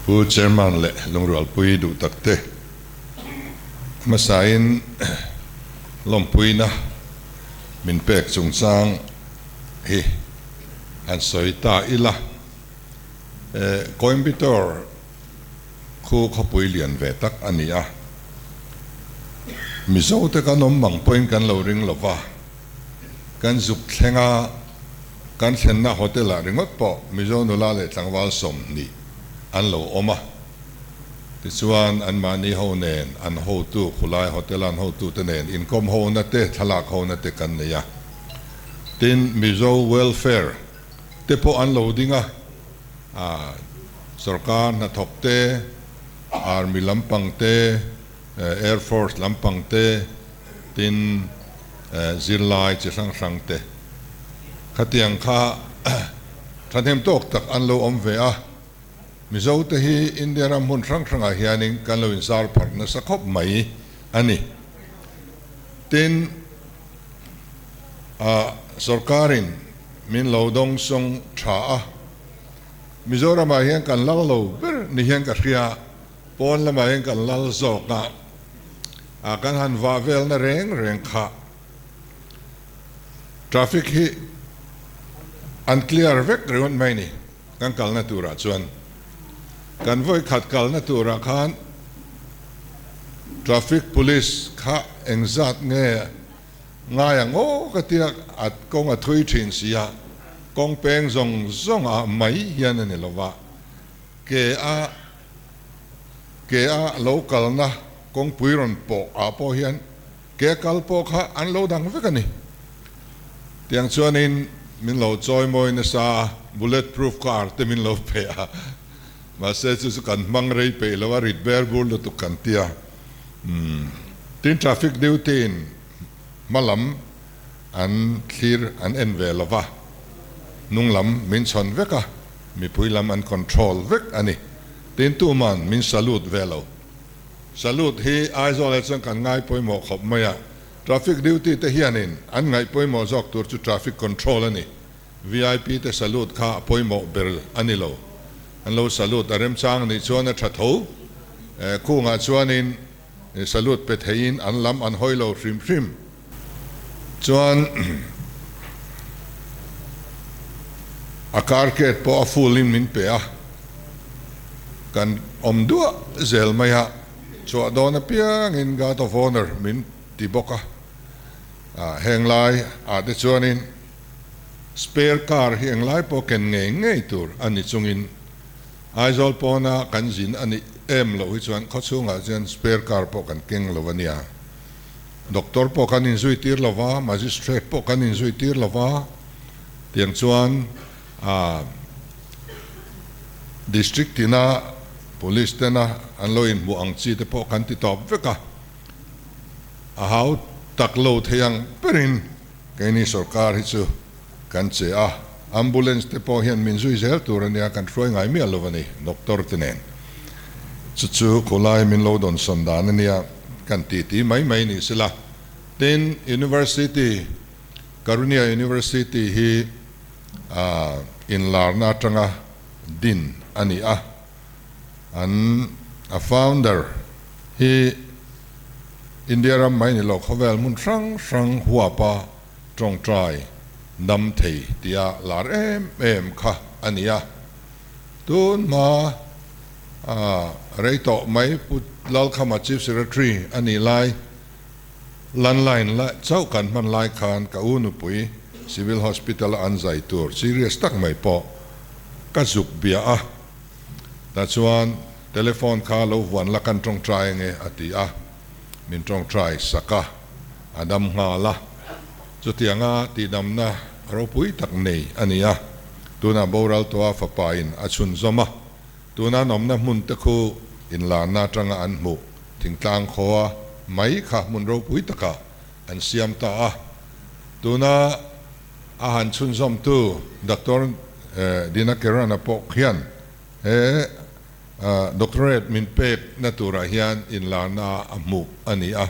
Pu Chairman leh Lungrualpui duh tak te hmasain lawmpuina min pek chungchang hi han sawi ta ila. Coimbatore khu khawpui lian ve tak a ni a, Mizo te kan awm mang pawhin kan lo ring lo va, kan zuk thleng a, kan thlenna hotel ah ringawt pawh Mizo nula leh tlangval 20 an lo awm a, tichuan anmahni ho nen an hotu khulai hotel a an hotu te nen inkawm hona te thlalak hona te kan nei a, tin Mizo welfare te pawh an lo ding a, sorkar hnathawk te, army lampang te, air force lampang te, tin zirlai chi hrang hrang te khatiang kha thahnem tawk tak an lo awm ve a. Mizo te hi India ram hmun hrang hrangah hianin kan lo inzar pharh nasa khawp mai a ni. Tin, sorkarin min lo dawng sawng tha a, Mizoramah hian kan lal lo ber ni hian ka hria, pawn lamah hian kan lal zawk a, a kan han vah velna reng reng kha traffic hi an clear vek ringawt mai ni kan kalna turah chuan. Kan vawikhat kalna turah khan traffic police kha engzat nge Ngai ang aw ka tia a kawng a thui thin si a, kawng peng zawng zawng ah mai hian a ni lo va, ke a ke a lo kalna kawngpui rawn pawh ah pawh hian ke a kal pawh kha an lo dang vek a ni. Tiang chuanin min lo chawi mawi nasa a, bullet proof car te min lo pe a, mahse chu chu kan hmang rei peih lo a, rit ber bur lutuk kan tia. Tin traffic duty in hma lam an thlir an en ve lo va, hnung lam min chhawn vek a, mipui lam an control vek a ni. Tin tuman min salute ve lo. Salute hi Aizawl ah chuan kan ngai pawimawh khawp mai a, traffic duty te hianin an ngaih pawimawh zawk tur chu traffic control a ni. VIP te salute kha a pawimawh ber a ni lo. An lo salute a remchang nih chuan a tha tho. Khungah chuanin salute pe theiin an lam an hawi lo hrim hrim. Chuan a carcade pawh a full in min pe a, kan awm duah zel mai a, chhuah dawn apiangin guard of honour min ti bawk a. Heng lai ah te chuanin Spare car hi englai pawh ken ngei ngei tur a ni chungin Aizawl pawna kan zin a nih em loh hi chuan khawchhungah chuan spare car pawh kan keng lo a nia. Doctor pawh kan inzui tir lo va, magistrate pawh kan inzui tir lo va, tiang chuan district tina police tena an lo inhmuh ang chi te pawh kan ti tawp vek a, a hau tak lo thei ang berin Keini sorkar hi chu kan che a, ambulance te pawh hian min zui zel tur a nia, kan hruai ngai miah lo a ni, doctor te nen. Chu chu khawlai min lo dawnsawn dan a nia, kan ti ti mai mai ni sela. Tin, University, Karunya University hi inlarna atanga din a ni a, an a founder hi India ram mai ni lo khawvel hmun hrang hrang huapa tawngtai dam thei tia lar em em kha a ni a. Tun hma rei tawh mai Pu Lalkhama Chief Secretary a nih lai landline la chauh kan hman lai khan ka u nupui Civil Hospital a an zai tur serious tak mai pawh ka zuk bia a. Tah chuan Telephone kha lo vuan la kan tawngtai ange a ti a, min tawngtai sak a, a dam nghal a. Chutianga tihdamna ropui tak nei a ni a, tunah boral tawha fapa in a chhunzawm a, tuna an awmna hmun te khu inlarna atanga an hmuh thingtlang khaw mai kha hmun ropui takah an siam ta a, tuna a han chhunzawmtu Doctor Dinakerana pawh khian He doctorate min pek na turah hian inlarna a hmuh a ni a.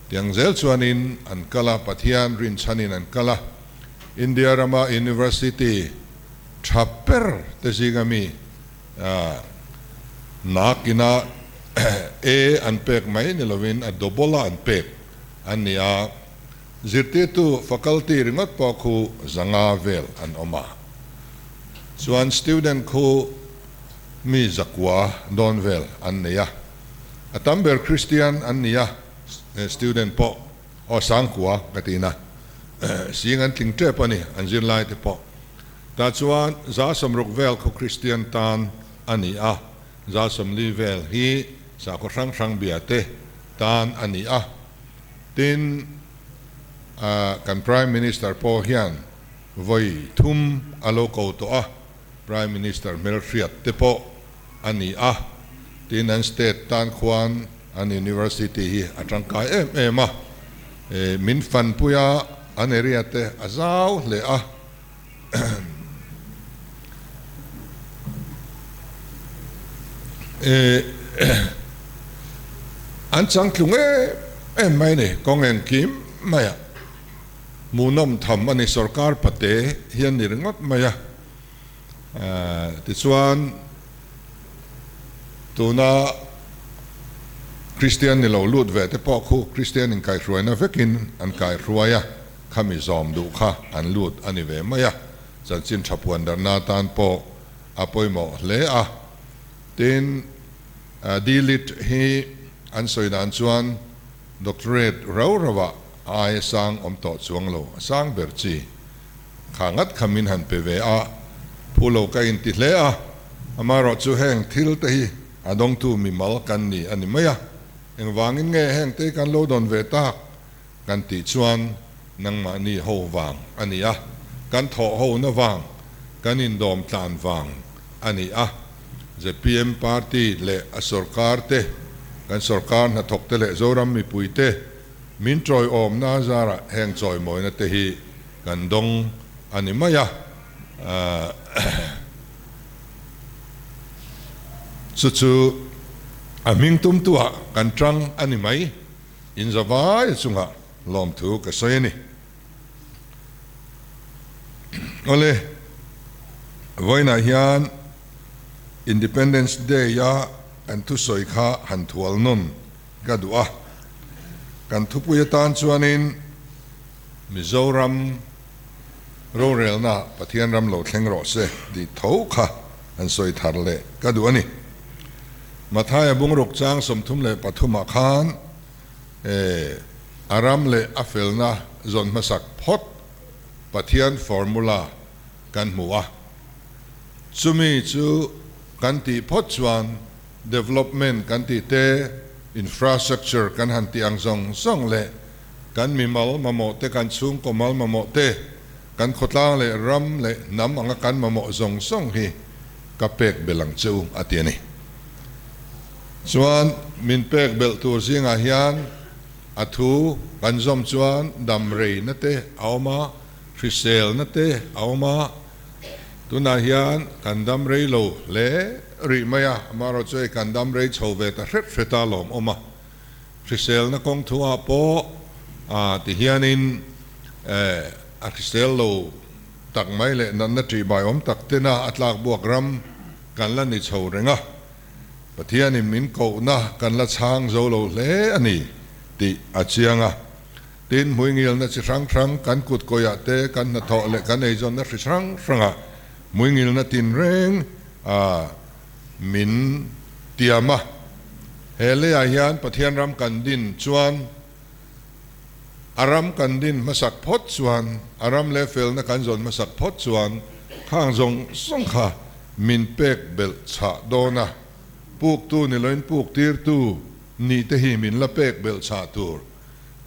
Tiang zel chuanin an kal a, Pathian rinchhanin an kal a. India rama university tha ber te zinga mi Nakina A an pek mai ni lovin a double a an pek an ni a, zirtirtu faculty ringawt pawh khu 500 vel an awm a. Chuan student khu mi 900 dawn vel an nei a, a tam ber Christian an ni a, student pawh aw 9,000 ka tina sing an tling tep a ni an zirlai te pawh. Tah chuan 60% vel khu Christian tan a ni a, 40% vel hi sakhaw hrang hrang bia te tan a ni a. Tin, kan Prime Minister pawh hian vawi thum a lo ko tawh a, Prime Minister hmelhriat te pawh a ni a. Tin, an state tan khuan an university hi a tangkai em em a, min fanpui a, an area te a zau hle a. An changtlung em em mai a ni, kawng engkim mai a hmuhnawm tham a ni, sorkar pate hi an ni ringawt mai a, tichuan tuna Kristian ni lo lut ve te pawh khu Kristian inkaihhruaina vekin an kaihhruai a. Khami zawm duh kha an lut a ni ve mai a, chanchin tha puan darhna atan pawh a pawimawh hle a. Tin, D-Lit hi an sawi dan chuan Doctorate rau rauah a aia sang awm tawh chuang lo, a sang ber chi kha ngat kha min han pe ve a, phu lo ka inti hle a, amaherawhchu heng thil te hi a dawngtu mimal kan ni a ni mai a, engvangin nge heng te kan lo dawn ve tak? Kan tih chuan nangmahni ho vang a ni a, kan thawh hona vang, kan indawm tlan vang a ni a. Zpm party leh a sorkar te, kan sorkar hnathawk te leh Zoram mipui te min tawiawmna zarah heng chawimawina te hi kan dawng a ni mai a. Chu chu a hming tumtuah kan tang a ni mai. In zavai chungah lawmthu ka sawi a ni. Awle, vawiinah hian Independence Day-a kan thusawi kha han thual nawn ka duh a. Kan thupui atan chuanin Mizoram rorelna Pathian ram lo thleng rawh se tih tho kha han sawi thar leh ka duh a ni. Mathaia bungruk chang 33 ah khan a ram leh a felna zawn hmasak phawt Pathian formula kan hmu a. Chumi chu kan tih phawt chuan development kan tih te, infrastructure kan han tih ang zawng zawng leh kan mimal mamawh te, kan chhungkaw mal mamawh te, Kan khawtlang leh ram leh hnam anga kan mamawh zawng zawng hi ka pek belh ang che u, a ti a ni. Chuan min pek belh tur zingah hian a thu kan zawm chuan dam reina te a awm a, hriselna te a awm a, tunah hian kan dam rei lo hle rih mai a, amaherawhchu hei kan dam rei chho ve ta hret hret a lawmawm a. Hriselna kawng thuah pawh ti hianin a hrisel lo tak mai leh natna ṭihbai awm tak tena a tlak buak ram kan la ni chho reng a, Pathianin min kohna kan la chhang zo lo hle a ni tih a chiang a. Tin, hmuingilna chi hrang hrang kan kut kawiah te, kan hnathawh leh kan eizawnna hri hrang hrangah hmuingilna tinreng a min tiam a. He leiah hian Pathian ram kan din chuan a ram kan din hmasak phawt chuan, a ram leh felna kan zawn hmasak phawt chuan khang zawng zawng kha min pek belh chhah dawn a. Puktu ni loin puk tirtu nih te hi min la pek belh chhah tur,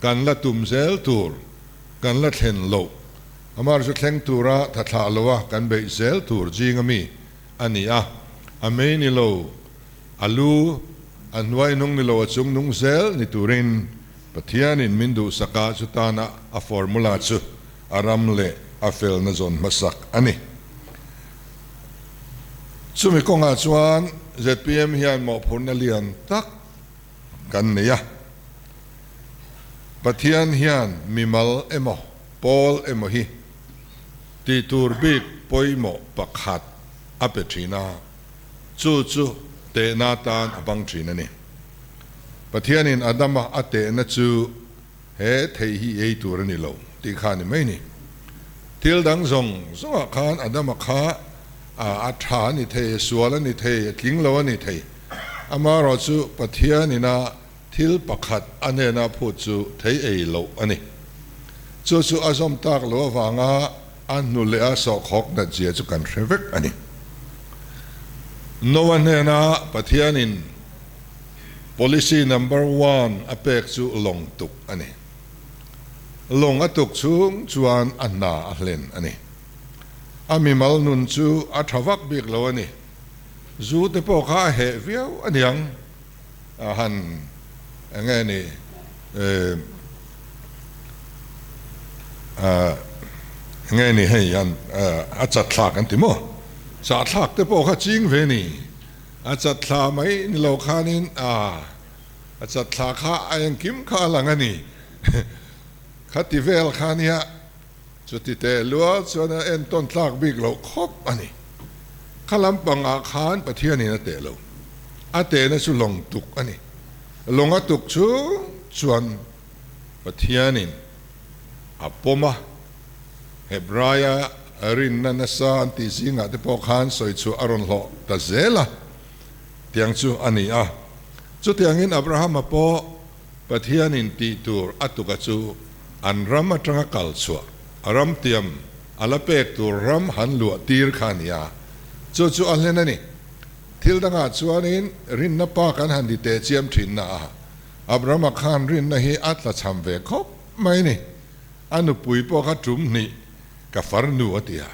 kan la tum zel tur, kan la thlen loh, amah chu thleng tura tha thlah loa kan beih zel tur zing ami a ni a, a mei ni lo, a lu, a hnuai nung ni lo, a chung nung zel ni turin Pathianin min duhsak a, chutana a formula chu a ram leh a felna zawn hmasak a ni. Chumi kawngah chuan zpm hian mawhphurhna lian tak kan nei a, Pathian hian mimal emaw pawl emaw hi tih tur bik pawimawh pakhat a pe thin a, chu chu. tehna atan a hmang thin a ni. Pathianin Adama a tehna chu he thei hi ei tur a ni lo tih kha a ni mai ni. Thil dang zawng zawngah khan Adama kha a tha a ni thei, a sual a ni thei, a tling lo a ni thei. Amaherawhchu Pathianina thil pakhat a hnena phut chu thei ei loh a ni. Chu chu a zawm tak loh avanga a hnu leh a sawhkhawk nat zia chu kan hre vek a ni. Noah hnena Pathianin Policy number one a pek chu lawng tuk a ni. Lawng a tuk chhung chuan a hna a hlen a ni. A mimal nun chu a tha vak bik lo a ni. Zu te pawh kha a heh viau a niang. A han eng nge ni eng nge ni hei an a chatthlak an ti maw? Chahthlak te pawh kha ching ve ni. A chatthla mai ni lo khanin a a chatthla kha a engkim kha a lang a ni. Khati vel kha nia chuti teh lua chuan a entawn tlak bik loh khawp a ni. Kha lampangah khan Pathianin a teh lo. A tehna chu lawng tuk a ni. Lawng a tuk chung chuan Pathianin a pawm a. Hebraia rinna nasa an tih zingah te pawh khan sawi chhuah a rawn hlawh ta zel a, tiang chu a ni a. Chutiangin Abrahama pawh Pathianin tih tur a tuka chu an ram atanga kal chhuah, a ram tiam a la pek tur ram han luah tir kha a ni a, chu chu a hlen a ni. Thil dangah chuanin rinna pa kan han ti teh chiam thin na a, Abrahama khan rinna hi a tlachham ve khawp mai a ni. A nupui pawh kha tum hnih ka farnu a ti a,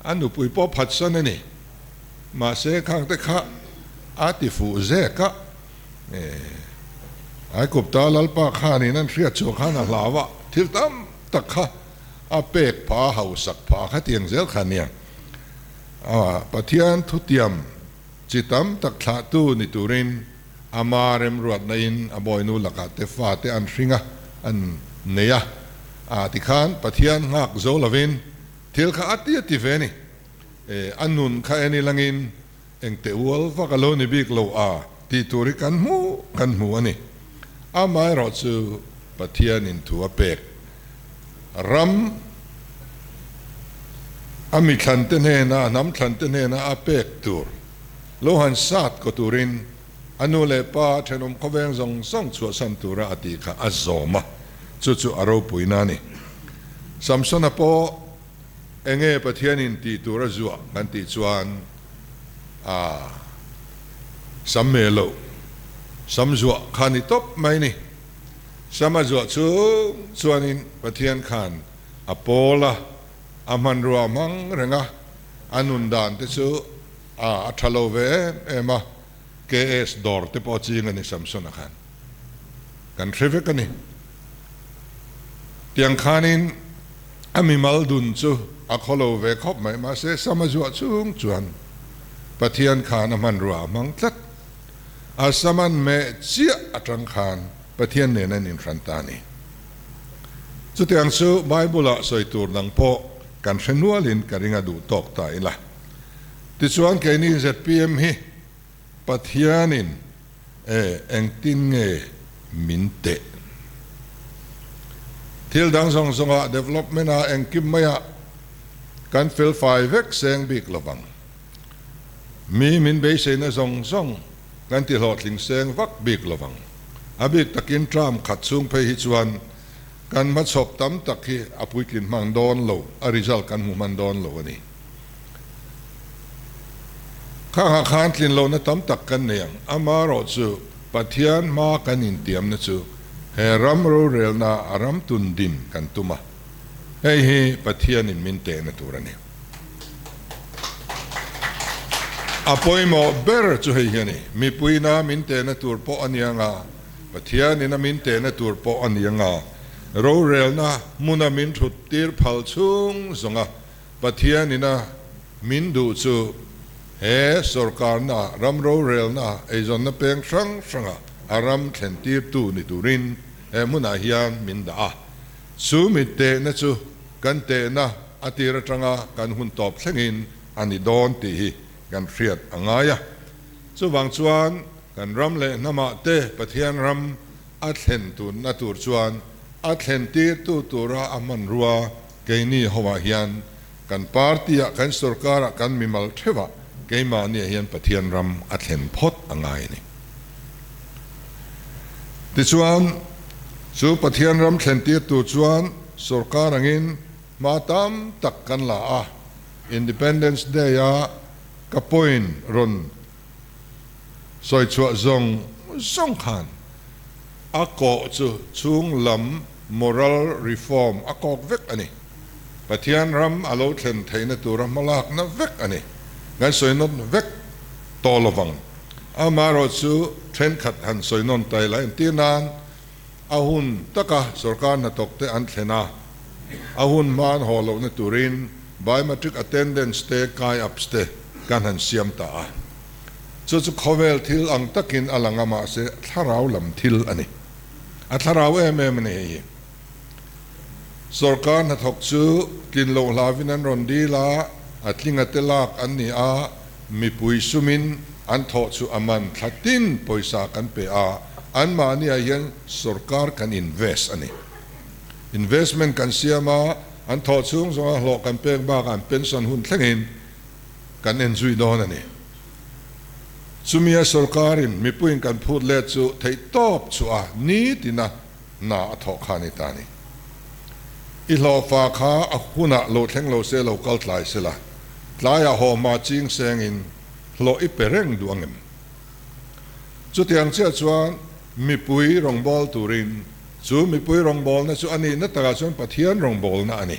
a nupui pawh phatsan a ni. Mahse khangte kha a ti fuh zek a, Aikupta Lalpa khanin an hriat chhuah khan a hlau a, thil tam tak kha a pek pha a hausak pha kha tiang zel kha nia. Pathian thutiam chi tam tak thlahtu ni turin Ama remruatna in a bawinu lakah te fate an hring a, an nei a, a tikhan Pathian nghak zo lovin thil kha a ti a ti ve a ni. E, a nun kha en ilangin engte ual vak a lo ni bik lo a tih tur hi kan hmu kan hmu a ni. Amaherawh chu Pathianin thu a pek ram a mi thlante hnena, a hnam thlante hnena a pek tur Lo han sat kaw turin a nu leh pa thenawm khawveng zawng zawng chhuahsan tura a tih kha a zawm a, chu chu a ropuina a ni. Samsona pawh enge Pathianin tih tur a zuah kan tih chuan a sam me lo, sam zuah kha ni tawp mai ni. Sam a zuah chung chuanin Pathian khan a pawl a, a hmanrua a hmang reng a, a nun dan te chu A, a tha lo ve em em a, KS dawr te pawh a ching a ni Samson-a khan. Kan hre vek a ni. Tiang khanin a mimal dun chu a khaw lo ve khawp mai, mahse Sam a zuah chung chuan Pathian khan a hmanrua a hmang tlat. A Sam an meh chiah atang khan Pathian nen an inhran ta a ni. Chutiang chu Bible-ah sawi tur dang pawh kan hre nualin ka ring a duh tawk ta ila. Tichuan keini zpm hi Pathianin e engtin nge min teh? Thil dang zawng zawngah development ah engkim maiah kan felfai vek seng bik lovang. Mi min beiseina zawng zawng kan ti hlawhtling seng vak bik lovang. A bik takin term khat chhung phei hi chuan kan hmachhawp tam tak hi a puitlin hman dawn lo, a result kan hmu hman dawn lo a ni. Khangah khan tlinlohna tam tak kan nei ang. Amaherawh chu Pathian hma kan intiamna chu he ram rorelna a ram tun din kan tum a, hei hi Pathianin min tehna tur a ni. A pawimawh ber chu hei hi a ni, mipuina min tehna tur pawh a ni anga, Pathianin a min tehna tur pawh a ni anga, rorelna hmuna min thut tir phal chhung zawnga Pathian ina min duh chu he sorkarna, ram rorelna, eizawnna peng hrang hranga a ram thlen tirtu ni turin he hmunah hian min dah a. Chu mi tehna chu kan tehna a tir atanga kan hun tawp thlengin a ni dawn tih hi kan hriat a ngai a. Chuvang chuan kan ram leh hnamah te Pathian ram a thlen tunna tur chuan a thlen tirtu tura a hmanrua keini hoah hian kan party-ah, kan sorkarah, kan mimal theuhah keimahniah hian Pathian ram a thlen phawt a ngai a ni. Tichuan, chu Pathian ram thlen tirtu chuan sorkar angin hma tam tak kan la a, Independence Day-a ka point rawn sawi chhuah zawng zawng khan a kawh chu chhung lam moral reform a kawk vek a ni. Pathian ram a lo thlen theihna tura hmalakna vek a ni. Kan sawi nawn vek tawh lovang. Amaherawh chu thenkhat han sawi nawn ta ila entir nan a hun taka sorkar hnathawkte an thlen a, a hun hma an haw lohna turin biometric attendance te, kai ups te kan han siam ta a. Chu chu khawvel thil ang takin a lang a mahse thlarau lam thil a ni. A thlarau em em a ni hei hi. Sorkar hnathawk chu tlin loh hlavin an rawn dil a, a tlinga te lak an ni a, mipui sumin an thawh chu a man thla tin pawisa kan pe a, anmahniah hian sorkar kan invest a ni. Investment kan siam a, an thawh chhung zawnga hlawh kan pek bakah an pension hun thlengin kan en zui dawn a ni. Chumia sorkarin mipuiin kan phut let chu theih tawp chu a nitina hna a thawh kha a ni ta a ni. I hlawhfa kha a hunah lo thleng lo se lo kal tlai se la, tlaiah haw hma ching sengin hlawh i pe reng duh ang em? Chutiang chiah chuan mipui rawngbâwl turin chu mipui rawngbâwlna chu a nihna takah chuan Pathian rawngbâwlna a ni.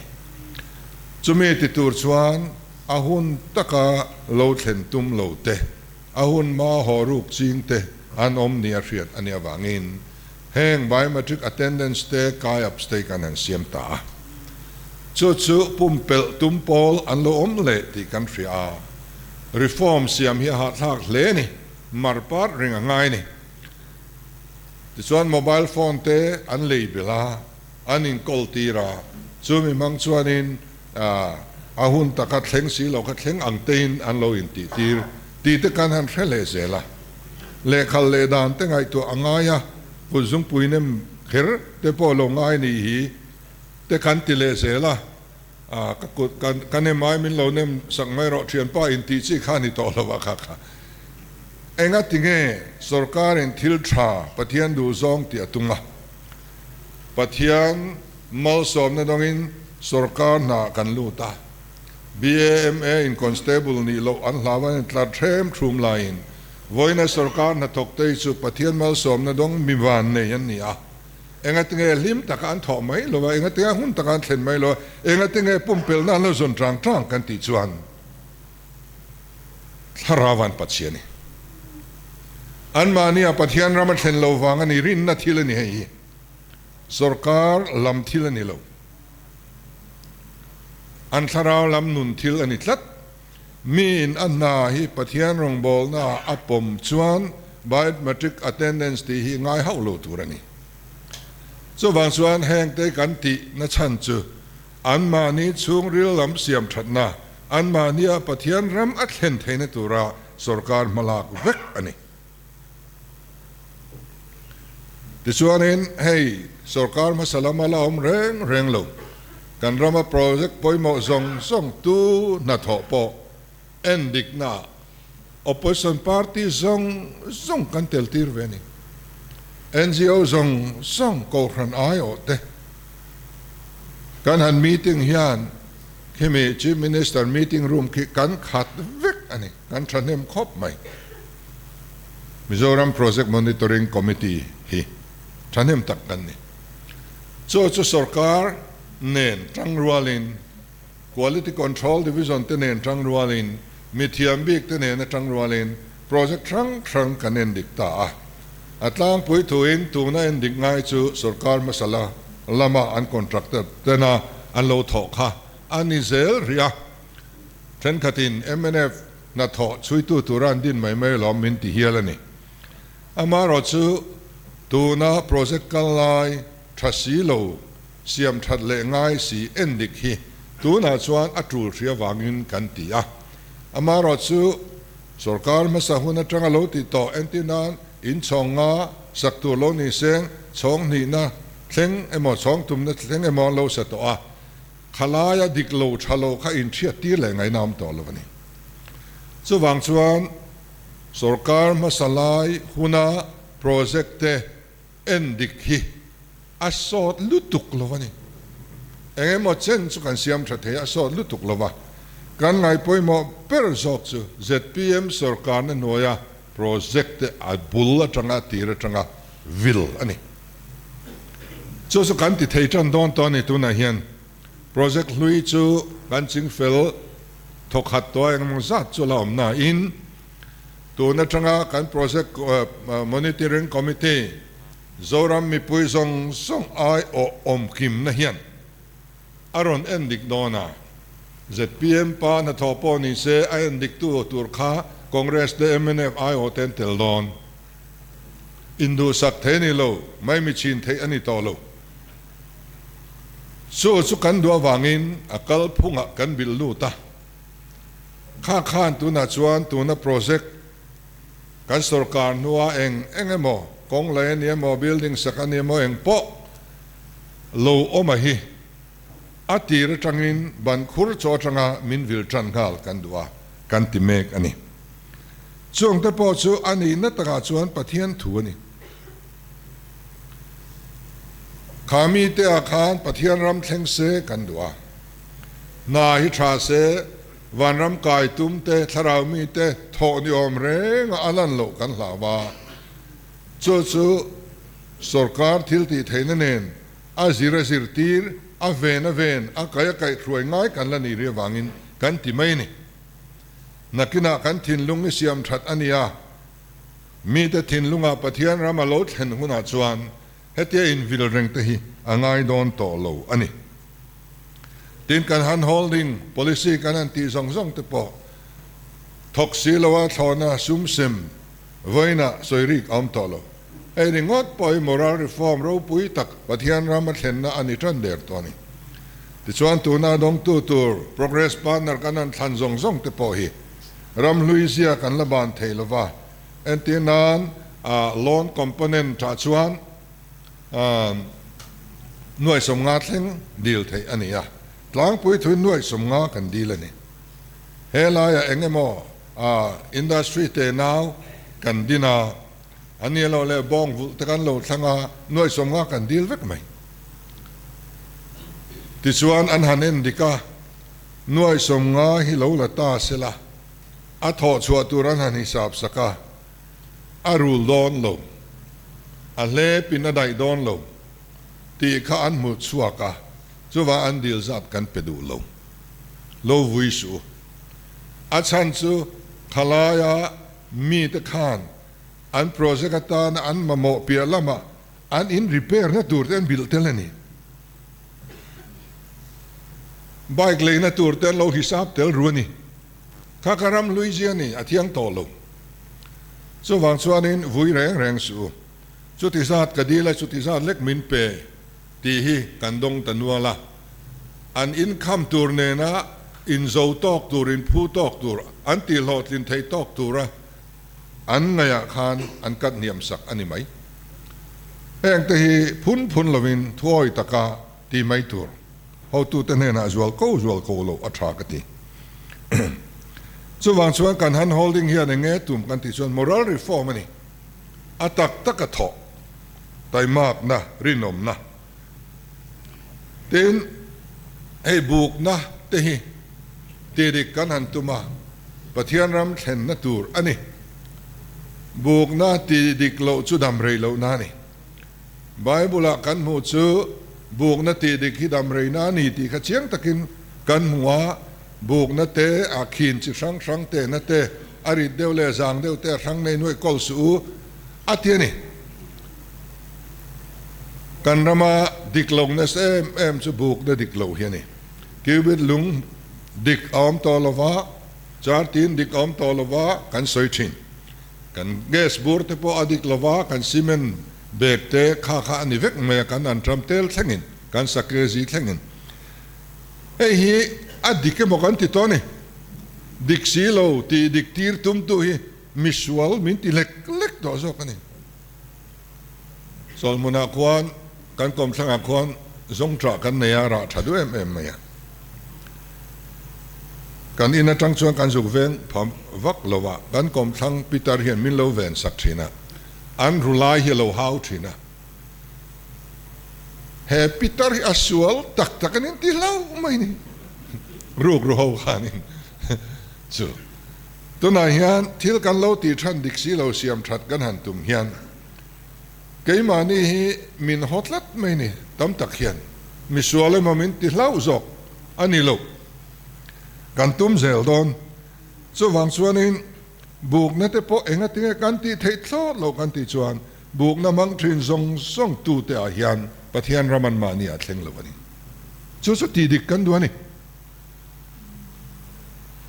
Chumi ti tur chuan a hun taka lo thlen tum lo te, a hun hma haw ruk ching te an awm nia hriat a nih avangin heng biometric attendance te kai ups te kan han siam ta a. Chu chu pumpelh tum pawl an lo awm leh tih kan hria a. Reform siam hi a hahthlak hle a ni, mar part reng a ngai a ni. Tichuan mobile phone te an lei belh a, an inkawl tir a, chumi hmang chuanin a hun taka thleng si lo kha thleng ang tein an lo intih tir tih te kan han hre leh zel a. Lehkhal leh dan te ngaihtuah a ngai a, kut zungpui nem kher te pawh lo ngai nih hi te kan ti leh zel a, ka kut ka nem ai min lo nem sak mai rawh thianpa intih chi kha a ni tawh lo a kha kha. Enga tinge sorkarin thil tha Pathian duh zawng tih a tum a, Pathian malsawmna dawngin sorkar hna kan lut a, BAMA in constable nih loh an hlau an intlar thlem thlum laiin vawiina sorkar hnathawkte hi chu Pathian malsawmna dawng mi van nei an ni a, engatinge hlim taka an thawh mai lo a, engatinge hun taka an thlen mai lo a, engatinge pumpelhna an lo zawn tang tang kan tih chuan Thlarau an Pathian i. Anmahnia Pathian ram a thlen lo vang a ni, rinna thil a ni hei hi. Sorkar lam thil a ni lo. An thlarau lam nun thil a ni tlat. Miin a hna hi Pathian rawngbawlnaah a pawm chuan biometric attendance tih hi ngai hauh lo tur a ni. Chuvang chuan hengte kan tih na chhan chu anmahni chhungril lam siam thatna, anmahnia Pathian ram a thlen theihna tura sorkar hmalak vek a ni. Tichuanin hei sorkar hmasa lama la awm reng reng lo, kan rama project pawimawh zawng zawng tu hnathawh pawh en diknaah opposition party zawng zawng kan tel tir ve a ni. NGO zawng zawng kohhran aiawh te kan han meeting hian khimi Chief Minister meeting room khi kan khat vek a ni, kan thahnem khawp mai. Mizoram Project Monitoring Committee hi thahnem tak kan ni. Chu chu sorkar nen tangrualin Quality Control Division te nen tangrualin mithiam bik te nena tangrualin project hrang hrang kan endik ta a. A tlangpui thuin tuna endik ngai chu sorkar hmasa la lama an contractor tena an lo thawh kha a ni zel rih a. Thenkhatin mnf hnathawh chhuitu tura an din mai mai alawm min ti hial a ni. Amaherawh chu tuna project kal lai tha si lo, siam that leh ngai si endik hi tunah chuan a tul hria vangin kan ti a. Amaherawh chu. Sorkar hmasa hun atanga lo tih tawh entir nan in chhawng nga sak tur lo ni seng chhawng hnihna thleng emaw chhawng tumna thleng emaw an lo sa tawh a, khalaia dik lo tha lo kha inhriat tir leh ngaihna awm tawh lo a ni. Chuvang chuan sorkar hmasa lai huna project te en dik hi a sawt lutuk lo a ni. Eng emaw chen chu kan siam tha thei a, a sawt lutuk lo va. Kan ngaihpawimawh ber zawk chu zpm sorkarna hnuaia project te a bul atanga a tir atanga vil a ni. Chu chu kan ti thei tan dawn tawh a ni tunah hian project hlui chu kan chingfel thawkhat tawh a engemaw zat chu la awm nain tun atanga kan project monitoring committee Zoram mipui zawng zawng ai awh awm kimna hian a rawn en dik dawn a, zpm pa hnathawh pawh ni se a en diktu tur kha Congress te mnf ai awh te an tel dawn. Induhsak thei a ni lo, maimi chhin theih a ni tawh lo. Chu chu kan duh avangin a kalphungah kan bilh lut a, kha khan tunah chuan tuna project Kan sorkar hnua eng eng emaw, kawng lei a ni emaw, building sak a ni emaw eng pawh lo awm a hi a tir atangin ban khur chaw atanga min vil tan nghal kan duh a, kan ti mek a ni. Chungte pawh chu a nihna takah chuan Pathian thu a ni. Kha mite ah khan Pathian ram thleng se kan duh a, hna hi tha se, Vanram kai tum te, thlarau mi te thawh ni awm reng a a lan loh kan hlau a. Chu chu sorkar thil tih theihna nen a zir a zirtir, a ven a ven, a kaih a kaih hruai ngai kan la nih rih avangin kan ti mai a ni. Nakinah kan thinlung i siam that a ni a, mite thinlungah Pathian ram a lo thlen hunah chuan hetia invil reng te hi a ngai dawn tawh lo a ni. Tin, kan hand holding policy kan han tih zawng zawng te pawh thawk si loa thlawhna sum sem vawiinah sawi rik a awm tawh lo. Hei ringawt pawh hi moral reform ropui tak Pathian ram a thlenna a ni tan der tawh a ni. Tichuan tuna dawngtu tur progress partner kan han thlan zawng zawng te pawh hi ram hlui zia kan la ban thei lova, entir nan loan component tah chuan Nuai 50 thleng dil theih a ni a, tlangpui thuin nuai 50 kan dil a ni. He laiah eng emaw industry te nau kan din a, a ni lo leh bawng vulh te kan lo thlang a, nuai 50 kan dil vek mai. Tichuan an han en dik a, nuai 50 hi lo la ta sela, a thawh chhuah tur an han hisap sak a, A rul dawn lo, a hlepin a daih dawn lo tih kha an hmuh chhuak a, chuvang an dil zat kan pe duh lo. Lo vui suh u. A chhan chu khalaia mite khan an project atana an mamawh piah lamah an in repair na tur te an bilh tel a ni. Bike leina tur te an lo hisap tel ru a ni. Kha ka ram hlui zia ni, a thiang tawh lo. Chuvang chuanin vui reng reng suh u. Chuti zat ka dil a, chuti zat lek min pe tih hi kan dawng ta nual a. An income tur nena inzo tawk tur, inphu tawk tur, an tihhlawhtlin thei tawk tura an ngaihah khan an kat hniam sak a ni mai. Hengte hi phun phun lovin thuawi taka ti mai tur. Hotute hnenah zual ko zual ko loh a tha ka ti. Chuvang chuan kan hand holding hian eng nge tum kan tih chuan moral reform a ni. A tak taka thawh, taimakna, rinawmna. Tin, hei bukna te hi ti dik kan han tum a, Pathian ram thlenna tur a ni. Bukna ti dik loh chu dam rei lohna a ni. Bible-ah kan hmuh chu bukna tih dik hi dam reina a ni tih kha chiang takin kan hmu a, bukna te, a khin chi hrang hrang tehna te, a rit deuh leh zang deuh te a hrang nei nuaih kawl suh u a ti a ni. Kan rama dik lo nasa em em chu bukna dik lo hi a ni. Cubit lung dik a awm tawh lo va, chartin dik a awm tawh lo va kan sawi thin. Kan gas bur te pawh a dik lova, kan cement bag te kha kha a ni vek mai a, kan anṭam tel thlengin, kan sakezi thlengin. Hei hi a dik emaw kan ti tawh a ni. Dik si lo tih dik tir tumtu hi misual min ti lek lek tawh zawk a ni. Chawlhmunah khuan kan kawmthlangah khuan zawngṭah kan nei a, rah ṭha duh em em mai a. Kan in aṭang chuan kan zuk veng pham vak lo a, kan kawmthlang pitar hian min lo ven sak ṭhin a, an ru lai hi a lo hau ṭhin a. He pitar hi a sual tak tak a ni ti hlauh mai ni. Ruk ru ho khanin chu tunah hian thil kan lo tih than dik si lo siam that kan han tum hian keimahni hi min haw tlat mai ni tam tak hian misual emaw min ti hlauh zawk a ni lo. Kan tum zel dawn. Chuvang chuanin Bukna te pawh engatinge kan tih theih thlawt loh kan tih chuan bukna hmang thin zawng zawng tute ah hian Pathian ram an mahni ah thleng lo a ni. Chu chu tih dik kan duh a ni.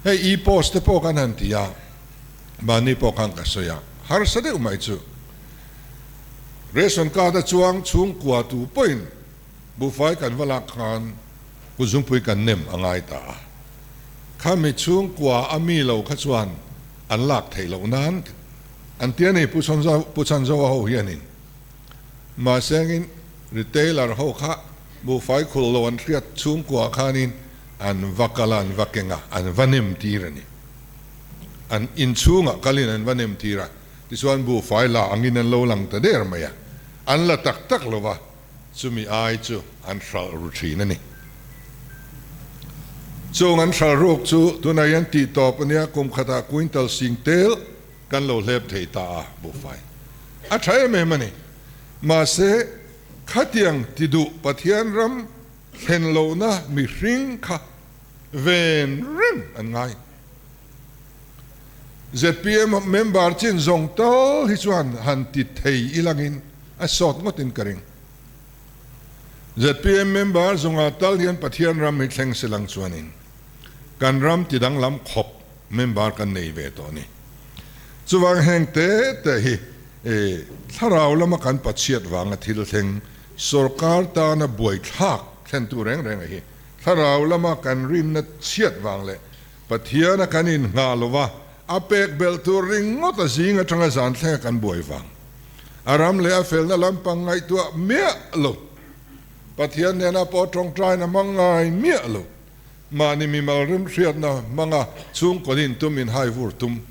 Hei e-post te pawh kan han ti a, mahni pawh khan ka sawi a, harsa deuh mai chu ration card a chuang chhungkua tu pawhin Buhfai kan va lak khan Pu Zungpui kan nem a ngai ta a, khami chhungkua a mi lo kha chuan an lak theih loh nan an ti a ni Pu Chhanzoa ho hianin. Mahsengin retailer ho kha buhfai khulh lo an hriat chhungkua khanin an va kal a, an va keng a, an va nem tir a ni. An inchhungah kalin an va nem tir a, tichuan buhfai la angin an lo lang ta der mai a, an la tak tak lo va. Chumi ai chu an hralh ru thin a ni. Chung an hralh ruk chu tunah hian tih tawp a nia, kum khatah quintal sing tel kan lo hlep thei ta a, buhfai a tha em em a ni. Mahse, khatiang ti duh Pathian ram thlen lohna mihring kha ven reng an ngai. Zpm member chin zawng tal hi chuan han ti thei ilangin a sawt ngawtin ka ring. Zpm member zawnga tal hian Pathian ram hi thleng se lang chuanin kan ram ti danglam khawp member kan nei ve tawh a ni. Chuvang heng te te hi thlarau lama kan pachhiat vanga thil thleng sorkar tana buaithlak thlentu reng reng a hi thlarau lama kan rinna chhiat vang leh Pathian a kan inngah lo va, a pek belh tur ringawt a zing atanga zan thleng a kan buai vang. A ram leh a felna lampang ngaihtuah miah lo. Pathian nena pawh tawngtaina hmang ngai miah lo. Mahni mimal rimhriatna hmanga chhungkaw nin tum in hai vur tum.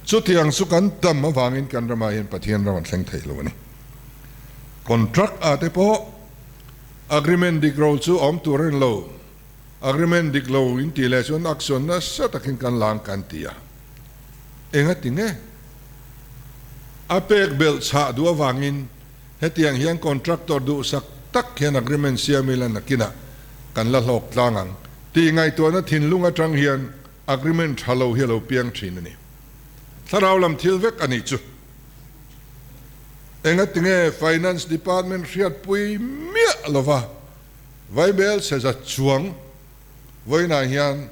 Chutiang chu kan tam avangin kan ramah hian Pathian ram an thleng thei lo a ni. Contract ah te pawh agreement dik ro chu awm tur a ni lo. Agreement dik lo in tih leh chuan action nasa takin kan lang kan ti a, enga ti nge? A pek belh chhah duh avangin hetiang hian contractor duhsak tak hian agreement siam ila nakinah kan la hlawk tlang ang tih ngaihtuahna thinlung atang hian agreement tha lo hi a lo piang thin a ni. Thlarau lam thil vek a nih chu. Enga ti nge Finance Department hriatpui miah lova Vaibel seza chuang vawiinah hian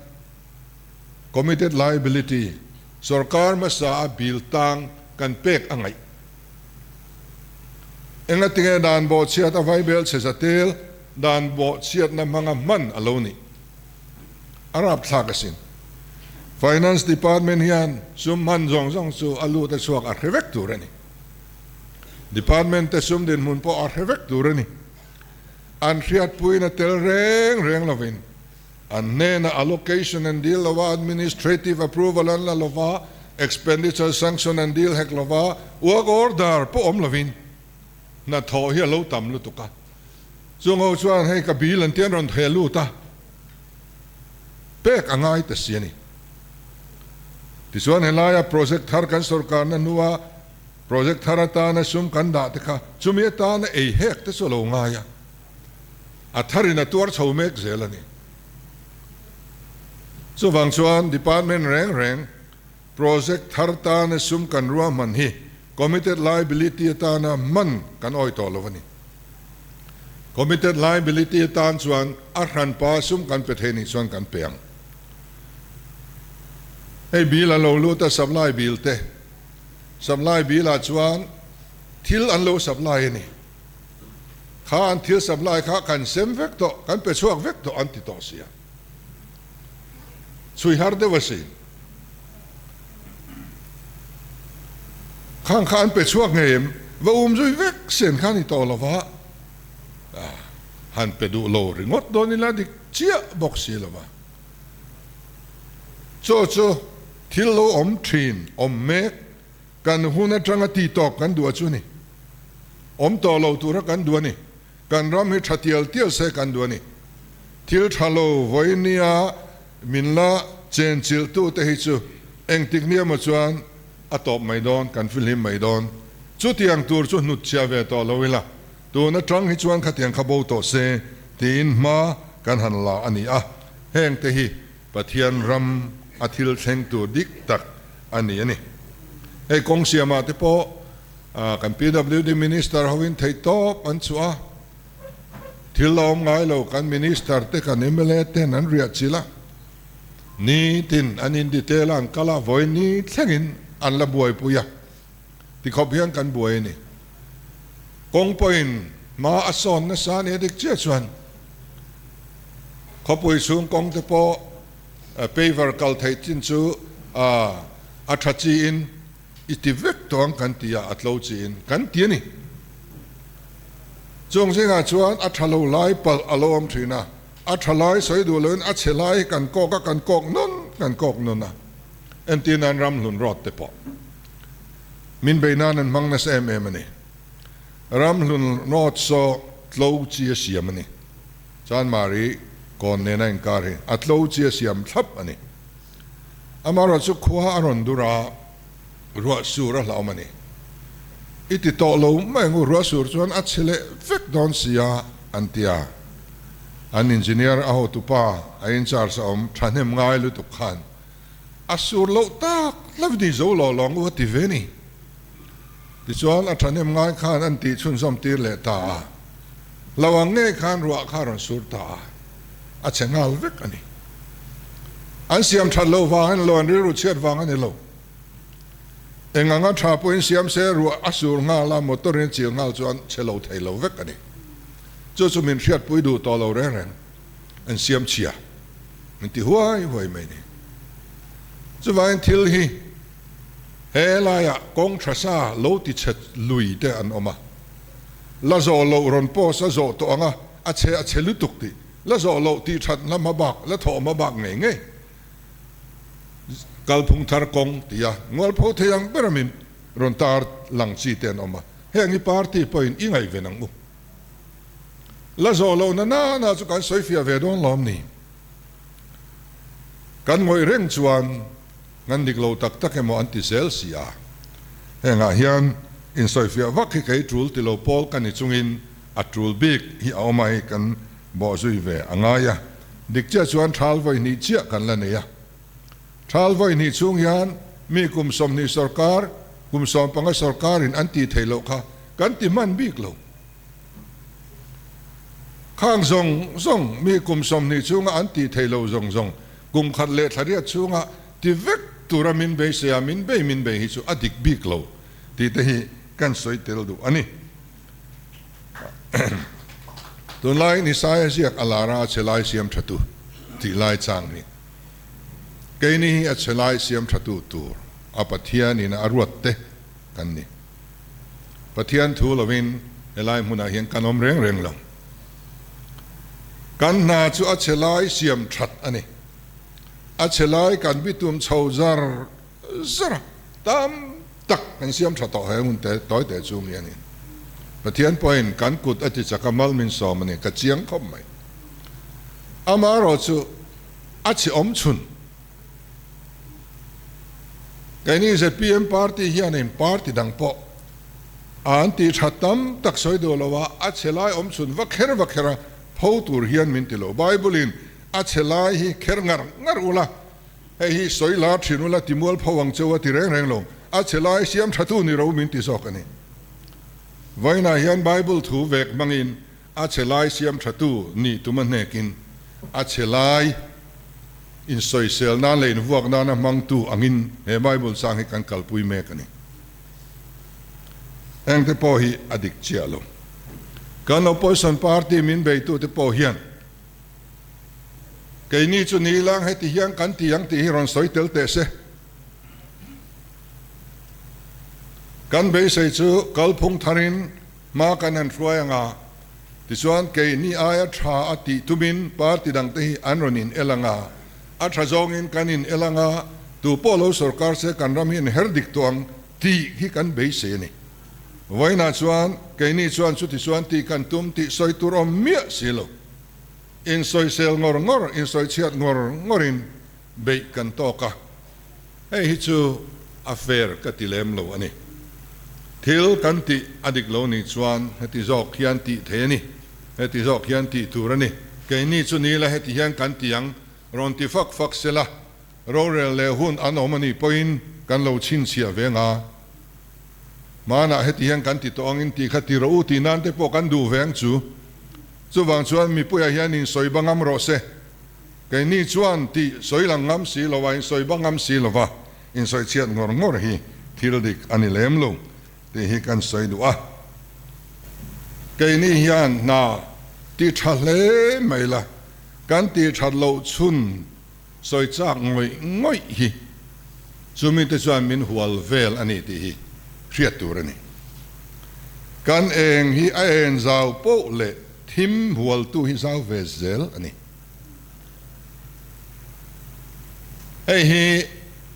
Committed Liability sorkar hmasa a bill tang kan pek a ngaih. Engatinge dan bawhchhiat a vaibel chheza tel dan bawhchhiatna hmanga hman a lo nih? A rapthlak asin. Finance Department hian sum hman zawng zawng chu a lut a chhuak a hre vek tur a ni. Department te sum dinhmun pawh a hre vek tur a ni. An hriatpuiin a tel reng reng lovin an hnenah allocation an dil lo a, administrative approval an la lo va, expenditure sanction an dil hek lo va, work order pawh awm lovin hnathawh hi a lo tam lutuk a. Chung ho chuan hei ka bill an ti an rawn theh lut a, pek a ngai ta si a ni. Tichuan helaia project thar kan sorkarna hnua Project thar atana sum kan dah te kha chumi atana ei hek te chu a lo ngai a, a tharin a tuar chho mek zel a ni. Chuvang chuan department reng reng project thar tana sum kan ruahman hi committed liability atana hman kan awi tawh lo a ni. Committed liability atan chuan a hranpa sum kan pe thei nih chuan kan pe ang. Hei bill a lo lut a supply bill te. Supply bill ah chuan thil an lo supply a ni. Kha an thil supply kha kan sem vek tawh, kan pe chhuak vek tawh an ti tawh sia. Chhui har deuh asin. Khang kha an pe chhuak ngei em? Va um zui vek sen kha ni tawh lo va, han pe duh lo ringawt dawn ila dik chiah bawk si lo va. Chaw chu thil lo awm thin, awm mek, kan hun atanga ti tawp kan duh a chu ni. Awm tawh lo tura kan duh a ni. Kan ram hi tha tial tial se kan duh a ni. Thil tha lo vawi nia min la chen chilh tu te hi chu engtik nia maw chuan a tawp mai dawn, kan fihlim mai dawn. Chutiang tur chu hnut chhiah ve tawh lo ila, tun atang hi chuan khatiang kha bo tawh se tiin hma kan han la a ni a. Heng te hi Pathian ram a thil thleng tur dik tak a ni a ni. Hei kawng siamah te pawh Kan PWD Minister hoin theihtawp an chhuah a, thil la awm ngai lo kan Minister te kan mla ten an riah chilh a, nitin an in detail a an kal a, vawi ni thlengin an la buaipui a, tikhawp hian kan buai a ni. Kawng pawhin hma a sawn nasa a ni a dik chiah chuan khawpui chhung kawng te pawh paver kal theih chin chu a tha chiin, I ti vek tawh ang kan ti a, a tlo chiin kan ti a ni. Chung zingah chuan a tha lo lai palh a lo awm thin a, a tha lai sawi duh loin a chhe lai hi kan kawk a, kan kawk nawn kan kawk nawn a. Entir nan ramhlun rawt te pawh min bei nan an hmang nasa em em a ni. Ramhlun rawt saw tlo chi a siam a ni. Chanmari kawn nena inkar hi a tlo chi a siam thlap a ni. Amaherawhchu khua a rawn dur a, ruah sur a hlauhawm a ni. I ti tawh lo mai ang u, ruah sur chuan a chhe leh vek dawn si a, an ti a. An engineer a hotupa a in charge a awm thahnem ngai lutuk khan a sur loh tak hlauh ni zo lo lo ang u a ti ve ni. Tichuan a thahnem ngai khan an tih chhunzawm tir leh ta a, hlauh ang ngei khan ruah kha a rawn sur ta a. A chhe nghal vek a ni. An siam that loh vang a ni lo, an rilru chhiat vang a ni lo. Eng anga tha pawhin siam se ruah a sur nghal a, motor in a chil nghal chuan chhe lo thei lo vek a ni. Chu chu min hriatpui duh tawh lo reng reng, an siam chhia min ti huai huai mai ni. Chuvangin thil hi he laiah kawng tha sa lo ti chhe lui te an awm a, la zawh loh rawn post a zawh tawh ang a, A chhe a chhe lutuk tih la zawh loh tih that hla hma bak la thawh hma bak ngei ngei kalphung thar kawng ti a ngualpho thei ang ber a min rawn tar lang chi te an awm a, heng hi party pawhin i ngaihven ang u. La zawh loh na na na chu kan sawi fiah ve dawn lawm ni. Kan ngawih reng chuan ngan dik lo tak tak emaw an ti zel si a, hengah hian insawifiah vak hi kei tul ti lo pawl ka ni chungin A tul bik hi a awm a hei kan bawh zui ve a ngai a, dik chiah chuan thal vawi hnih chiah kan la nei a. Thal vawi hnih chhung hian mi kum 20 sawrkar, kum 15 sawrkarin an tih theih loh kha kan ti hman bik lo. Khang zawng zawng mi kum 20 chhunga an tih theih loh zawng zawng kum khat leh thla riat chhunga ti vek tura min beisei a, min bei min bei hi chu a dik bik lo tih te hi kan sawi tel duh a ni. Tunlaiin Isaia ziak a lar a, a chhe lai siam thatu tih lai chang hi keini hi a chhe lai siam thatu tur a Pathianin a ruat te kan ni. Pathian thu lovin helai hmunah hian kan awm reng reng lo. Kan hna chu a chhe lai siam that a ni. A chhe lai kan bitum chho zar zar a, tam tak kan siam tha tawh he hun te tawi teh chu mi a ni. Pathian pawhin kan kut a ti chak a, mal min sawm a ni, ka chiang khawp mai. Amaherawh chu a chhe awm chhun. Keini zpm party hianin party dang pawh an tih tha tam tak sawi duh lo a, a chhe lai awm chhun va kher va kher a, pho tur hian min ti lo. Bible-in a chhe lai hi kher ngar ngar ula, Hei hi sawi lar thin ula ti mual pho ang cheu a ti reng reng lo, a chhe lai siam thatu ni ro min ti zawk a ni. Vawiinah hian Bible thu vek hmangin a chhe lai siam thatu nih tum a hnekin a chhe lai insawisel nan leh invuak nana hmangtu angin he Bible chang hi kan kalpui mek a ni. Engte pawh hi a dik chiah lo. Kan opposition party min beitute pawh hian. Keini chu ni lang heti hian kan ti ang tih hi rawn sawi tel teh se. Kan beisei chu kalphung tharin hma kan han hruai ang a, tichuan keini aia tha a tih tumin party dangte hi an rawn in el ang a, a tha zawngin kan in el ang a, tu pawh lo sorkar se kan ram hi in her dik tawh ang tih hi kan beisei a ni. Vawiinah chuan keini chuan chuti chuan tih kan tum tih sawi tur awm miah si lo. Insawisel ngawr ngawr, insawichhiat ngawr ngawrin beih kan tawk a, hei hi chu a fair ka ti lem lo a ni. Thil kan tih a dik lo nih chuan heti zawk hian tih thei a ni, heti zawk hian tih tur a ni. Keini chu ni la heti hian kan ti ang, rawn ti fak fak sela, rorel leh hun an awm a nih pawhin kan lo chhinchhiah ve nga. Hmanah heti hian kan ti tawh angin tih kha ti rawh u tih nan te pawh kan duh ve ang chu. Chuvang chuan mipuiah hian insawi ba ngam rawh se. Keini chuan tih sawi lang ngam si lo a, insawi ba ngam si lo va, insawi chhiat ngawr ngawr hi thil dik a ni lem lo tih hi kan sawi duh a. Keini hian hna ti tha hle mai la, kan tih that loh chhun sawi chak ngawih ngawih hi chumi te chuan min hual vel a ni tih hi hriat tur a ni. Kan eng hi a en zau poh leh thim hualtu hi zau ve zel a ni. Hei hi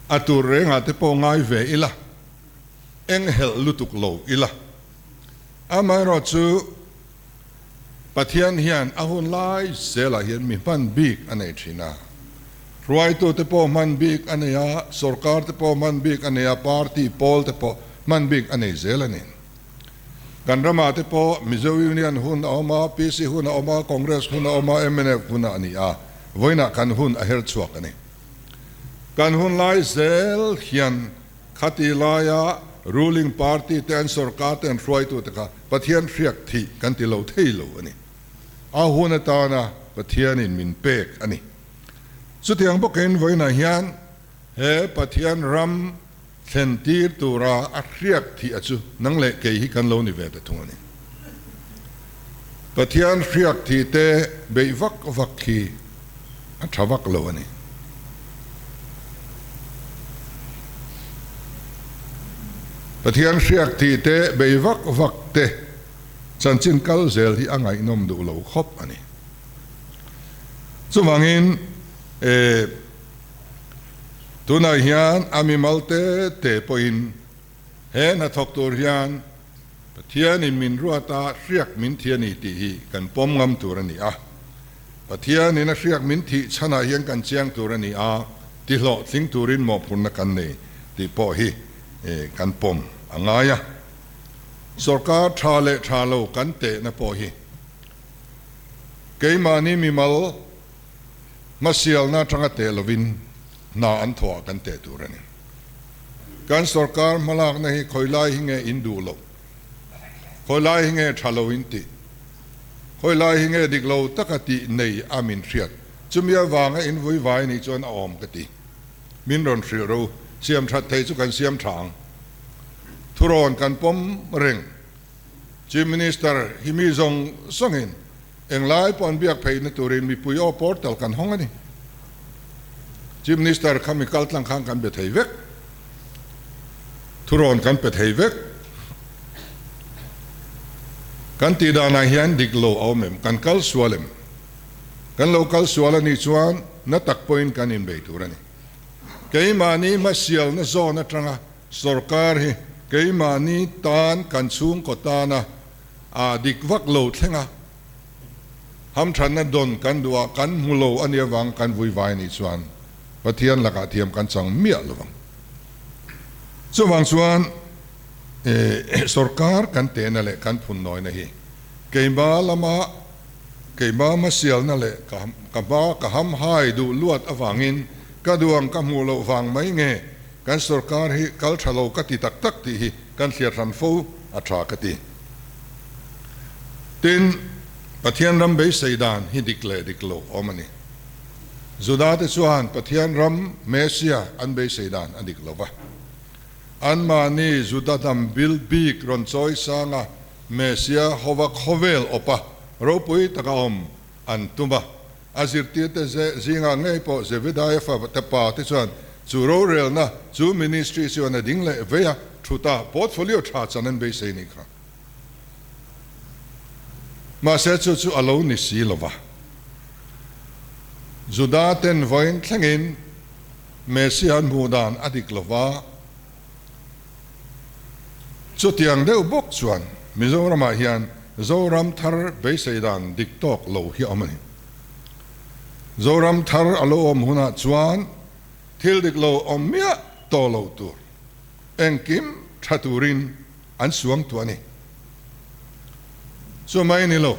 a tur rengah te pawh ngai ve ila, eng helh lutuk lo ila. Amaherawhchu Pathian hian a hun lai zelah hian mi hman bik a nei thin a. Hruaitute pawh hman bik a nei a, sorkar te pawh hman bik a nei a, party pawl te pawh hman bik a nei zel a ni. Kan ramah te pawh Mizo Union hun a awm a, PC hun a awm a, Congress hun a awm a, mnf hun a ni a, vawiinah kan hun a her chhuak a ni. Kan hun lai zel hian khati laia ruling party te an sorkar te an hruaitute kha Pathian hriak thih kan ti lo thei lo a ni. A hun atana Pathianin min pek a ni. Chutiang bawkin vawiinah hian he Pathian ram thlen tir tura a hriak thih a chu nang leh kei hi kan lo ni ve ta thung a ni. Pathian hriak thih te beih vak vak hi a tha vak lo a ni. Pathian hriak thih te bei vak vak te chanchin kal zel hi a ngaihnawm duh lo khawp a ni. Chuvangin e. Tunah hian a mimal te te pawhin he hnathawk tur hian Pathianin min ruat a, hriak min thi a ni tih hi kan pawm ngam tur a ni a. Pathianin a hriak min thih chhanah hian kan chiang tur a ni a, tihlawhtling turin mawhphurhna kan nei tih pawh hi kan pawm a ngai a. Sorkar tha leh tha lo kan tehna pawh hi keimahni mimal Hmasialna atanga teh lovin hna an thawhah kan teh tur a ni. Kan sorkar hmalakna hi khawi lai hi nge in duh loh? Khawi lai hi nge tha lo in tih? Khawi lai hi nge dik lo taka tih nei a min hriat? Chumi avanga in vui vai nih chuan a awm ka ti. Min rawn hrilh ro, siam that thei chu kan siam tha ang. Thurawn kan pawm reng. Chief Minister hi mi zawng zawngin Englai pawh an biak pheihna turin mipui aw portal kan hawng a ni. Chief Minister kha mi kal tlang khan kan be thei vek. Thurawn kan pe thei vek. Kan tih danah hian dik lo a awm em? Kan kal sual em? Kan lo kal sual a nih chuan na tak pawhin kan inbei tur a ni. Keimahni hmasialna zawn atanga sorkar hi keimahni tan kan chhungkaw tana A dik vak lo thleng a, hamthanna dawn kan duh a, kan hmu lo a nih avang kan vui vai nih chuan Pathian lakah thiam kan chang miah lo vang. Chuvang chuan sorkar kan tehna leh kan phunnawina hi keima lama keima hmasialna leh ka hma ka hamhai duh luat avangin ka duh ang ka hmuh loh vang mai nge kan sorkar hi kal tha lo ka ti tak tak tih hi kan thliar hran fo a tha ka ti. Tin, Pathian ram beisei dan hi dik leh dik lo awm a ni. Juda te chuan Pathian ram Mesia an beisei dan a dik lo va. Anmahni Juda hnam bil bik rawn chawi sanga Mesia hova khawvel awpa ropui taka awm an tum a. A zirtirte zingah ngei pawh Zebedaia fa te pa te chuan chu rorelna, chu ministry chuan a ding leh vei a, thuta portfolio tha chan an beisei nih kha. Mahse chu chu a lo ni si lo va. Juda ten vawiin thlengin Messiah an hmuh dan a dik lo va. Chutiang deuh bawk chuan Mizoramah hian Zoram thar beisei dan dik tawk lo hi a awm a ni. Zoram thar a lo awm hunah chuan thil dik lo awm miah tawh lo tur engkim tha turin an suang tuah a ni. Chu mai ni lo,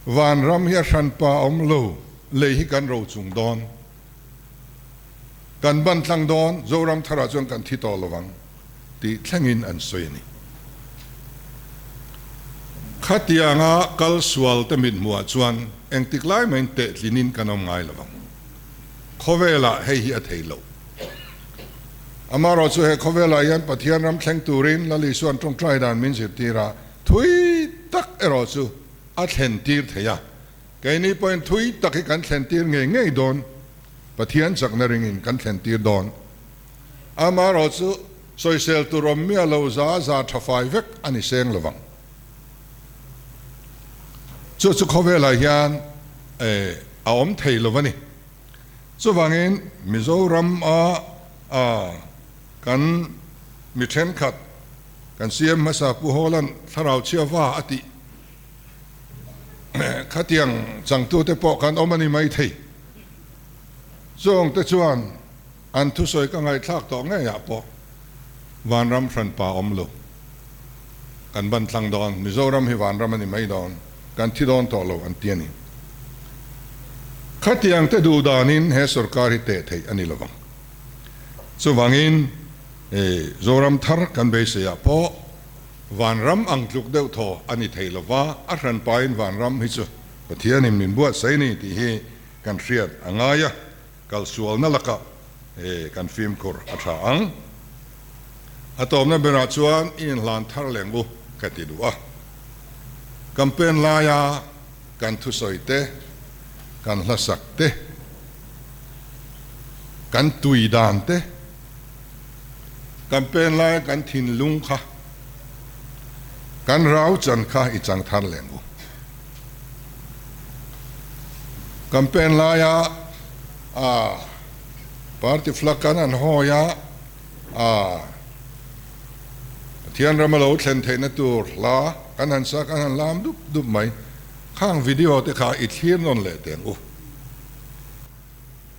vanram hi a hranpa awm lo, lei hi kan ro chung dawn. Kan ban tlang dawn, Zoram tharah chuan kan thi tawh lovang tih thlengin an sawi a ni. Khatianga kal sual te mithmuhah chuan engtik lai mahin tehtlinin kan awm ngai lovang. Khawvelah hei hi a thei lo. Amaherawhchu he khawvelah hian Pathian ram thleng turin Lal Isua'n tawngtai dan min zirtir a, thui tak erawh chu a thlen tir thei a. Keini pawhin thui tak hi kan thlen tir ngei ngei dawn, Pathian chakna ringin kan thlen tir dawn. Amaherawhchu sawisel tur awm miah lo za za tha fai vek a ni seng lovang. Chu chu khawvelah hian a awm thei lo a ni. Chuvangin Mizoram a kan mi thenkhat kan CM hmasa Pu Hawla'n thlarau chhia va a tih khatiang changtute pawh kan awm a ni mai thei. Chungte chuan an thusawi ka ngaihthlak tawh ngeiah pawh vanram hranpa awm lo. Kan ban tlang dawn, Mizoram hi vanram a ni mai dawn, kan thi dawn tawh lo an ti a ni. Khatiang te duh danin he sorkar hi teh theih a ni lovang. Chuvangin Zoram thar kan beiseiah pawh vanram ang tluk deuh thaw a ni thei lova, a hranpain vanram hi chu Pathianin min buatsaih a ni tih hi kan hriat a ngai a. Kalsualna lakah kan fimkhur a tha ang. A tawpna berah chuan i inhlan thar leng u ka ti duh a. Campaign laia kan thusawi te, kan hlasak te, kan tui dan te, campaign laia kan thinlung kha, kan rau chan kha i chang thar leng u. Campaign laia a party flag kan han hawi a, a Pathian rama lo thlen theihna tur hla kan han sa kan han lam dup dup mai. Khang video te kha i thlir nawn leh teng u.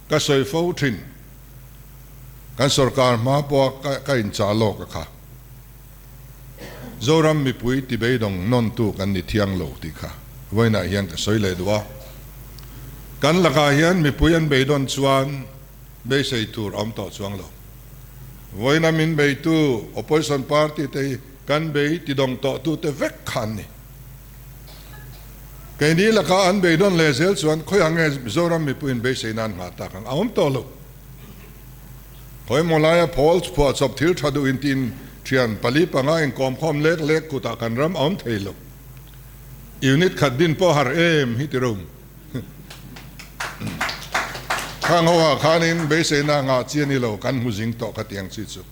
Ka sawi fo thin. Kan sorkar hma pawha ka inchah lawk a kha. Zoram mipui ti beidawng nawntu kan ni thiang lo tih kha vawiinah hian ka sawi leh duh a. Kan lakah hian mipui an beidawn chuan beisei tur a awm tawh chuang lo. Vawiina min beitu opposition party te hi kan bei tidawng tawhtute vek kha an ni. Keini lakah an beidawn leh zel chuan khawiah nge Zoram mipuiin beisei nan nghah tak ang a awm tawh lo. Khawimaw laia phawl chhuah chawp thil tha duh intin thian 4 5 inkawmkhawm lek lek kutah kan ram a awm thei lo. Unit khat din pawh har em hi ti rum. Khang ho ah khanin beiseina nghah chi a ni lo, kan hmu zing tawh khatiang chi chu.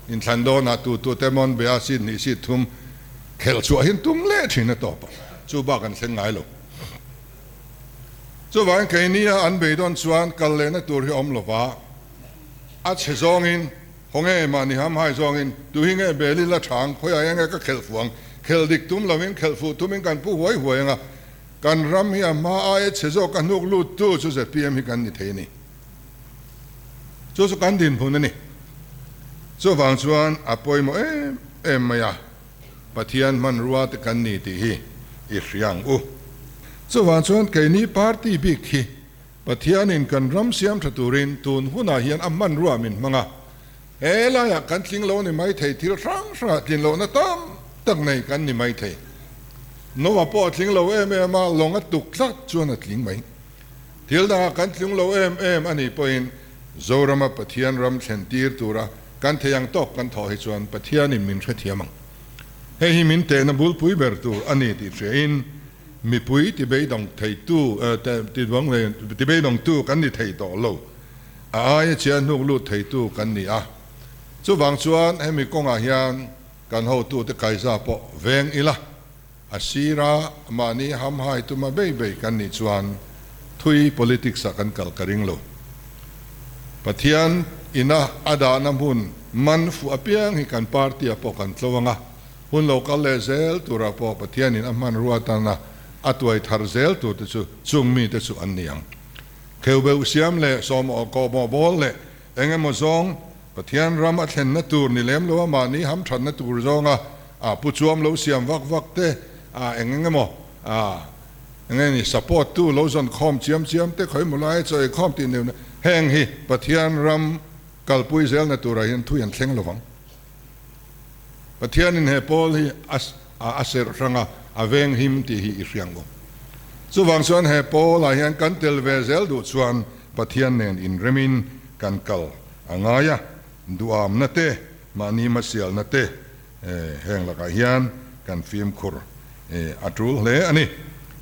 Inthlan dawnah tu tu te mawn bia seat hnih seat thum khelh chhuah hian tum leh thin a tawp a, chu bak an thleng ngai lo. Chuvangin keini a an beidawn chuan kal lehna tur hi a awm lova, a chhe zawngin, haw nge mahni hamhai zawngin, tu hi nge bel ila thang, khawiah enge ka khelh fuh ang, khelh dik tum lovin khelh fuh tumin kan pu huai huai anga, kan ram hi a hma aia chhe zawk a hnuk lut tu chu zpm hi kan ni thei a ni. Chu chu kan dinhmun a ni. Chuvang chuan a pawimawh em em mai a. Pathian hmanrua te kan ni tih hi i hria ang u. Chuvang chuan keini party bik hi Pathianin kan ram siam tha turin tun hunah hian a hmanrua min hmang a. He laiah kan tling lo ni mai thei, thil hrang hrangah tlin lohna tam tak nei kan ni mai thei. Noah pawh a tling lo em em a, lawng a tuk tlat chuan a tling mai. Thil dangah kan tling lo em em a nih pawhin Zorama Pathian ram thlen tir tura kan thei ang tawk kan thawh hi chuan Pathianin min hrethiam ang. Hei hi min tehna bulpui ber tur a ni tih hriain mipui tibeidawng theitu tibeidawngtu kan ni thei tawh lo. A aia chhia hnuk lut theitu kan ni a. Chuvang chuan hemi kawngah hian kan hotute kaiza pawh veng ila, a sira mahni hamhai tuma bei bei kan nih chuan thui politics ah kan kal ka ring lo. Pathian ina a dahna hmun man fuh apiang hi kan party ah pawh kan tlo ang a, hun lo kal leh zel turah pawh Pathianin a hmanrua atana a tuai thar zel turte chu chung mite chu an ni ang. Kheubeuh siam leh sawmawh kawhmawh bawl leh eng emaw zawng Pathian ram a thlenna tur ni lem lo a mahni hamthatna tur zawnga a pu chuam lo siam vak vak te a eng eng emaw a eng nge ni support tu lo zawn khawm chiam chiam te khawi maw lai chaw ei khawm tih neuh neuh heng hi Pathian ram kalpui zelna turah hian thui an thleng lovang. Pathianin he pawl hi a a serh hrang a, a veng him tih hi i hriang u. Chuvang chuan he pawlah hian kan tel ve zel duh chuan Pathian nen inremin kan kal a ngai a, duamna te, mahni hmasialna te heng lakah hian kan fimkhur a tul hle a ni.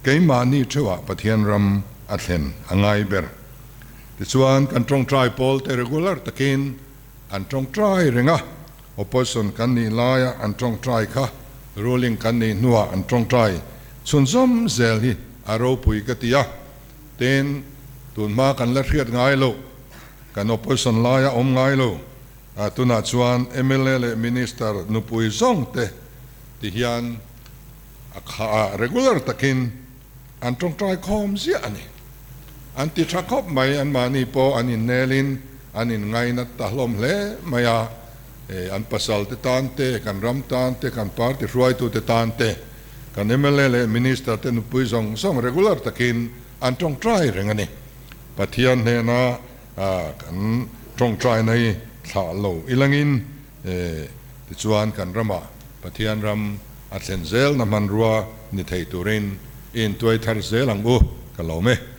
Keimahni theuhah Pathian ram a thlen a ngai ber. Tichuan kan tawngtai pawl te regular takin an tawngtai reng a, opposition kan nih laia an tawngtai kha ruling kan nih hnuah an tawngtai chhunzawm zel hi a ropui ka ti a, tin tunhma kan la hriat ngai loh, kan opposition laia awm ngai lo, tunah chuan mla leh minister nupui zawng te ti hian a kha regular takin an tawngtai khawm ziah a ni. An ti tha khawp mai, anmahni pawh an innelin an inngainat ta hlawm hle mai a, an pasal te tan te, kan ram tan te, kan party hruaitute tan te, kan mla leh minister te nupui zawng zawng regular takin an tawngtai reng a ni. Pathian hnena kan tawngtaina hi thlah lo ilangin tichuan kan ramah Pathian ram a thlen zelna hmanrua ni thei turin i intuai thar zel ang u, ka lawm e.